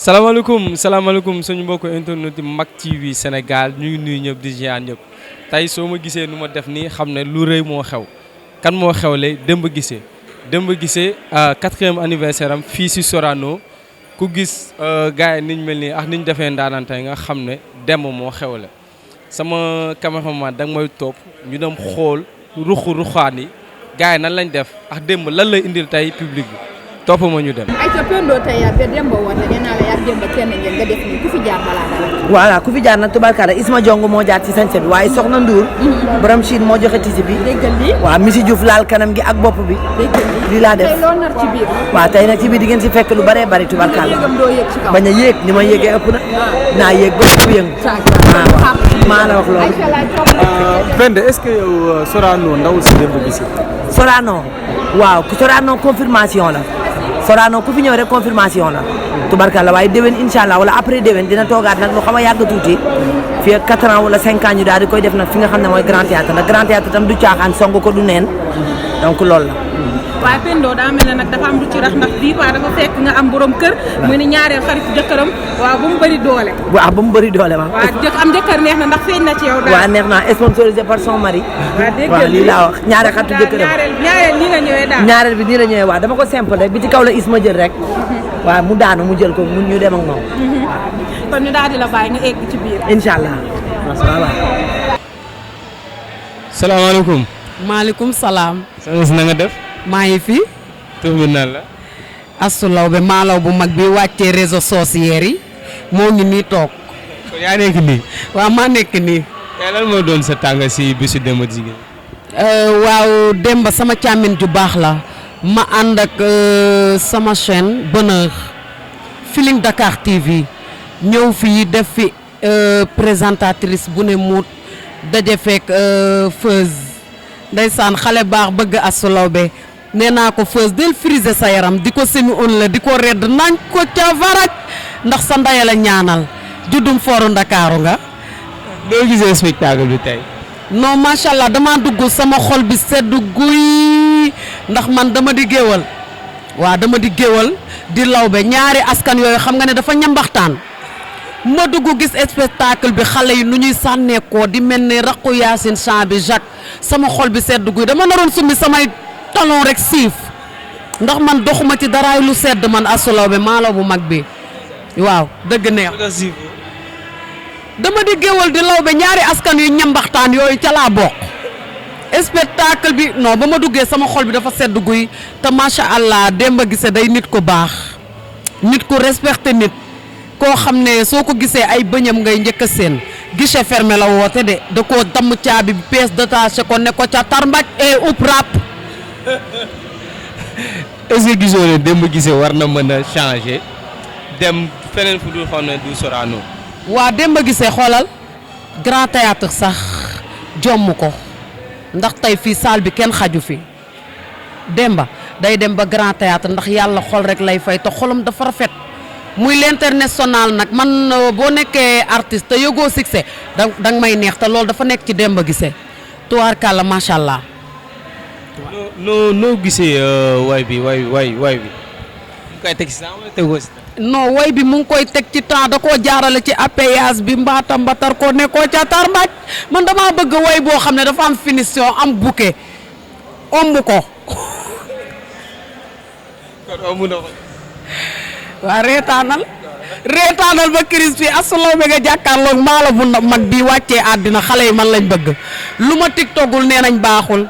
salaamaaleykum suñu mbokku internet yi Mak TV Sénégal ñu ngi nuyu ñëpp di ziar ñëpp tey soo ma gisee nu ma def nii xam ne lu rëy moo xew kan moo xewle Demba Guissé 4e anniversaire am fii si Sorano ku gis gars yi niñ mel nii ak niñ defee ndaanaan tey nga xam ne Demba moo xewle sama cameraman da nga may topp ñu dem xool ruxaan yi gars yi nan lañ def ak Demba lan lay indil tey public bi topp ma ñu dem. ay ca Pendo tey yaa Demba war na nee naa la yaa Demba kenn ngeen nga def nii ku fi jaar balaa dara. voilà ku fi jaar nag tubarkalla Isma Jong moo jaar ci sañse bi waaye Soxna Ndour borom Chine moo joxe tisi bi. déggal lii waaw Missy Diouf laal kanam gi ak bopp bi. déggal lii laa def tey loo nar ci biir. waaw tey nag ci biir di ngeen si fekk lu bëree bëri tubarkalla. doo yëg ci kaw bañ a yéeg ni ma yéegee ëpp na. naa yéeg ba ëpp yëngu. waaw maa la wax loolu. Penda est-ce que yow Sorano ndawul si Demba Guissé. Sorano waaw Sorano confirmation la. Sorano ku fi ñëw rek confirmation la tubarkalla waaye déwén incha allah wala après déwén dina toogaat nag lu xam a yàgg tuuti fii ak 4 ans wala 5 ans ñu daal di koy def nag fi nga xam ne mooy grand théâtre ndax grand théâtre tam du caaxaan song ko du neen donc loolu la. waaye Pendo daa mel ne nag dafa am lu ci rax ndax bii ba dafa fekk nga am borom kër muy ni ñaareel xarit jëkkëram waaw ba mu bëri doole. waaw ba mu bëri doole waaw. waaw am jëkkër neex na ndax feeñ na ci yow daal. waaw neex na sponsorisé par son mari. waaw lii laa wax ñaareel xaritu jëkkëram ñaareel nii nga ñëwee daal. ñaareel bi nii la ñëwee waaw dama ko simple rek bi ci kaw la Isma jël rek. waaw mu daanu mu jël ko mu ñu dem ak moom. kon ñu daal di la bàyyi nga egg ci biir. incha allah. salaamaaleykum. maaleykum salaam. soxna si na nga def. maa ngi fi. tur bi nan la. Astou Laobé maalaw bu mag bi wàccee réseaux sociaux yi moo ngi nii toog. kon yaa nekk nii. waaw maa nekk nii. tey lan moo doon sa tàng si bisu Demba jigéen. waaw Demba sama càmmin ju baax la ma ànd ak sama chaîne Bonheur Feeling Dakar TV ñëw fii def fi présentatrice bu ne muut daje fekk Feuz ndeysaan xale baax bëgg Astou Laobé nee naa ko Feuz del friser sa yaram di ko semi on la di ko redd nañ ko ca varaj ndax sa ndaya la ñaanal juddum fooru Ndakaaru nga. doo gisee spectacle bi tey. non macha allah dama dugg sama xol bi sedd guy ndax man dama di géwal waaw dama di géwal di lawbe ñaari askan yooyu xam nga ne dafa ñambaxtaan ma dugg gis spectacle bi xale yi nu ñuy sànneekoo di mel ne raqu Yacine Chan bi Jacques sama xol bi sedd guy dama naroon summi samay talon rek siif ndax man doxuma ci daraay lu sedd man Astou Laobé maalaw bu mag bi waaw dëgg neex dama di géwal di lawbe ñaari askan yu ñambaxtaan yooyu ca laa bokk spectacle bi non ba ma duggee sama xol bi dafa sedd guy te macha allah Demba Guissé day nit ku baax nit ku respecté nit koo xam ne soo ko gisee ay bëñam ngay njëkk a seen guichet fermé la woote de da koo damm caabi bi pièce détachée ko ne ko ca tarmbaj et up rap. est-ce que gisoo ne Demba Guissé war na mën a changer dem feneen fu dul xam ne du Sorano. waa Demba Guissé xoolal grand théâtre sax jomm ko ndax tey fii salle bi kenn xaju fi Demba day dem ba grand théâtre ndax yàlla xol rek lay fay te xolam dafa rafet muy l'international nag man boo nekkee artiste te yëgoo succès danga may neex te loolu dafa nekk ci Demba Guissé tubaarkàlla macha allah. noo gisee way bi mu koy teg si temps wala tegoo si temps. non way bi mu ngi koy teg ci temps da koo jaarale ci appayage bi mbaata mbatar ko ne koo ca tar mbaaj man damaa bëgg way boo xam ne dafa am finition am bouquet omb ko. kon omb na ko. waa reetaanal ba crise bi Astou Laobé nga jàkkaarloog maala bu mag bi wàccee àddina xale yi man lañ bëgg lu ma tiktokul nee nañ baaxul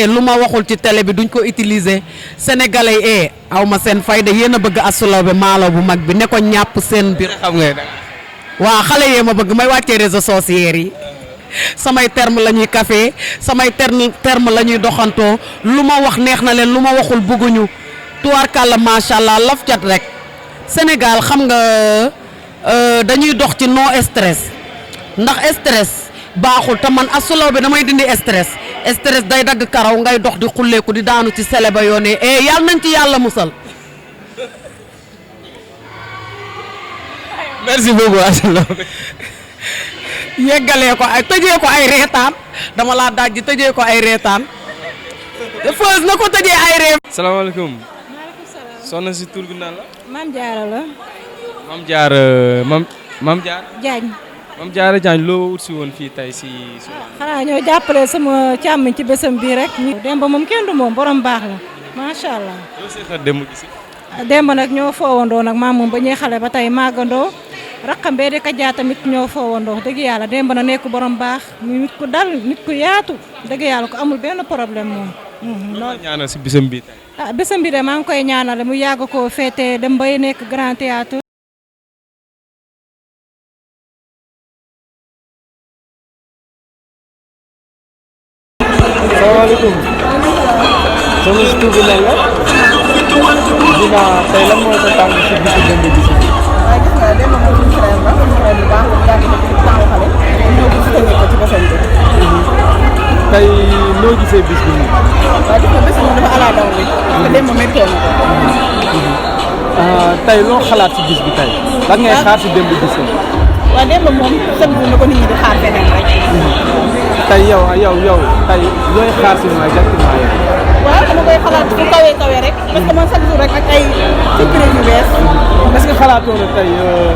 lu ma waxul ci télé bi duñ ko utiliser sénégalais aw ma seen fayda yéen a bëgg Astou Laobé maalaw bu mag bi ne ko ñàpp seen biir xam nga waa xale yee ma bëgg may wàccee réseaux sociaux yi samay terme la ñuy café samay terme la ñuy doxantoo lu ma wax neex na leen lu ma waxul bëgguñu tubaarkàlla macha allah laf cat rek Sénégal xam nga dañuy dox ci non stress ndax stress baaxul te man Astou Laobé damay dindi stress day dagg karaw ngay dox di xulleeku di daanu ci sele ba yoonee yàlla nañ ci yàlla musal. merci beaucoup Astou Laobé. yeggalee ko ay tëjee ko ay reetaan dama laa daaj tëjee ko ay reetaan Feuz na ko tëjee ay reetaan. salaamaaleykum. maaleykum salaam. soxna si tur bi naan la. Maam Jaara la. Mame Diarra Mame Diarra. Diagne. Mame Diarra Diagne loo wut si woon fii tey si. xanaa ñoo jàppale sama càmmiñ ci bésam bii rek. Demba moom kenn du moom borom baax la macha allah. loo seqal Demba Guissé. Demba nag ñoo foowandoo nag maam moom ba ñuy xale ba tey màggandoo rakkam bee di Kaja tamit ñoo foowandoo dëgg yàlla Demba na nekk borom baax muy nit ku dal nit ku yaatu dëgg yàlla ko amul benn problème moom. loolu ñaanal si bisam bii tey. bésam bi de maa ngi koy ñaanale mu yàgg koo féete dem bay nekk grand théâtre. salaamaaleykum. soxna si tur bi lan la. dina tey lan moo ko tànn si bisu Demba Guissé. waaw gis nga Demba moom suñu frère la suñu frère bu baax yàgg na ci taawu xale ñëw gis ko ci bésam bi. tey noo gisee bis bi nii. waaw gis nga bés moom dafa ala daw bi parce que Demba méttoo na ko. tey loo xalaat si bis bi tey. lan ngay xaar si Demba Guissé. waaw Demba moom sën bu na ko nit ñi di xaar feneen rek. tey yow tey looy xaar si moom exactement yow. waaw dama koy xalaat fu kawee rek parce que man chaque jour rek ak ay surprise yu bees. est-ce que xalaatoo na tey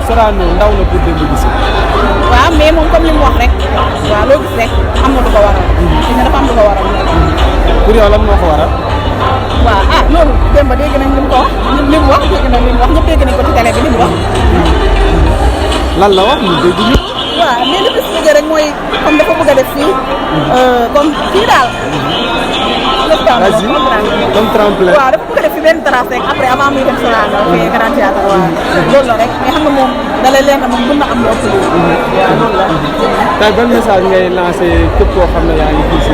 Sorano ndaw na pour Demba Guissé. waaw mais moom comme li mu wax rek waaw loo gis rek am na lu ko waral. xëy na dafa am lu ko waral. pour yow lan moo ko waral. waaw loolu Demba dégg nañ li mu ko wax li mu wax dégg nañ li mu wax ñëpp dégg nañ ko ci télé bi li mu wax. lan la wax ñu dégg ñu. waaw mais li bis bëgg rek mooy comme dafa bëgg a def fii comme fii daal. vas-y comme tremplin. waaw dafa bëgg a def fi benn terrasse rek après avant muy dem Sorano fii Grand Théâtre waaw loolu la rek mais xam nga moom da lay leer na moom mën na am lu ëpp lii. waaw loolu la. tey ban message ngay lancé képp koo xam ne yaa ngi fii si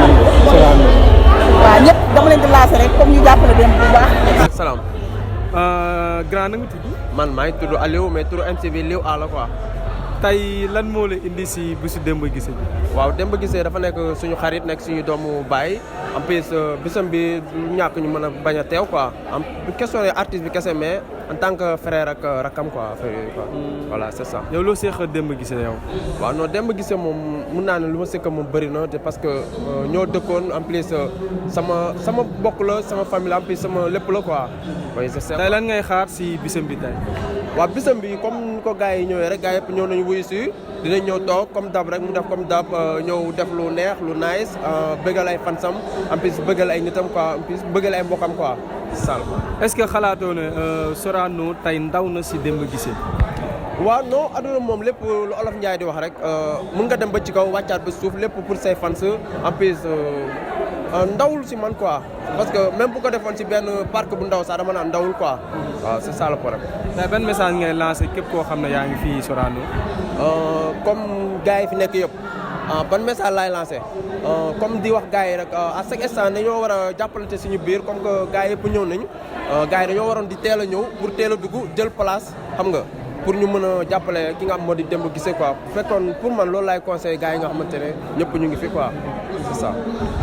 Sorano. waaw ñëpp dama leen di lancé rek comme ñu jàppale dem bu baax. salaam. grand na nga tudd. man maa ngi tudd Aliou mais turu MC bi Liw Ala quoi. tey lan moo la indi si bisu Demba Guissé bi. waaw Demba Guissé dafa nekk suñu xarit nekk suñu doomu baay en plus bisam bi ñàkk ñu mën a bañ a teew quoi en question artiste bi kese mais en tant que frère ak rakam quoi affaire yooyu quoi. voilà c'est ça. yow loo seq Demba Guissé yow. waaw non Demba Guissé moom mun naa ne lu ma seq moom bëri na te parce que ñoo dëkkoon en plus sama bokk la sama famille en plus sama lépp la quoi. oui c'est ça. tey lan ngay xaar si bisam bi tey. waaw bisam bi comme ni ko gars yi ñëwee rek gars yëpp ñëw nañu wuyu si dinañ ñëw toog comme dab rek mu def comme dab ñëw def lu neex lu nice bëggal ay fansam en plus bëggal ay nitam quoi en plus bëggal ay mbokkam quoi sal est-ce que xalaatoo ne Sorano tey ndaw na si Demba Guissé. waaw non aduna moom lépp lu Olof Njaay di wax rek mun nga dem ba ci kaw wàccaat ba suuf lépp pour say fans en plus ndawul si man quoi parce que même bu ko defoon si benn parc bu ndaw sax dama naan ndawul quoi waaw c'est ça le problème. tey ban message ngay lancé képp koo xam ne yaa ngi fii Sorano. comme gars yi fi nekk yëpp ban message laay lancé comme di wax gars yi rek à chaque instant dañoo war a jàppalante suñu biir comme que gars yëpp ñëw nañu gars yi dañoo waroon di teel a ñëw pour teel a dugg jël place xam nga pour ñu mën a jàppale ki nga xam moo di Demba Guissé quoi bu fekkoon pour man loolu laay conseillé gars yi nga xamante ne ñëpp ñu ngi fi quoi c'est ça.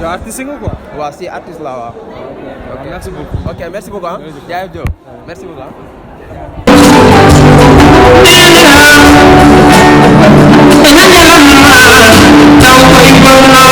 yow artiste nga quoi. waaw si artiste la waaw. ok merci beaucoup. ok merci beaucoup ah. jaajëf Diop merci beaucoup ah. Don't wait for no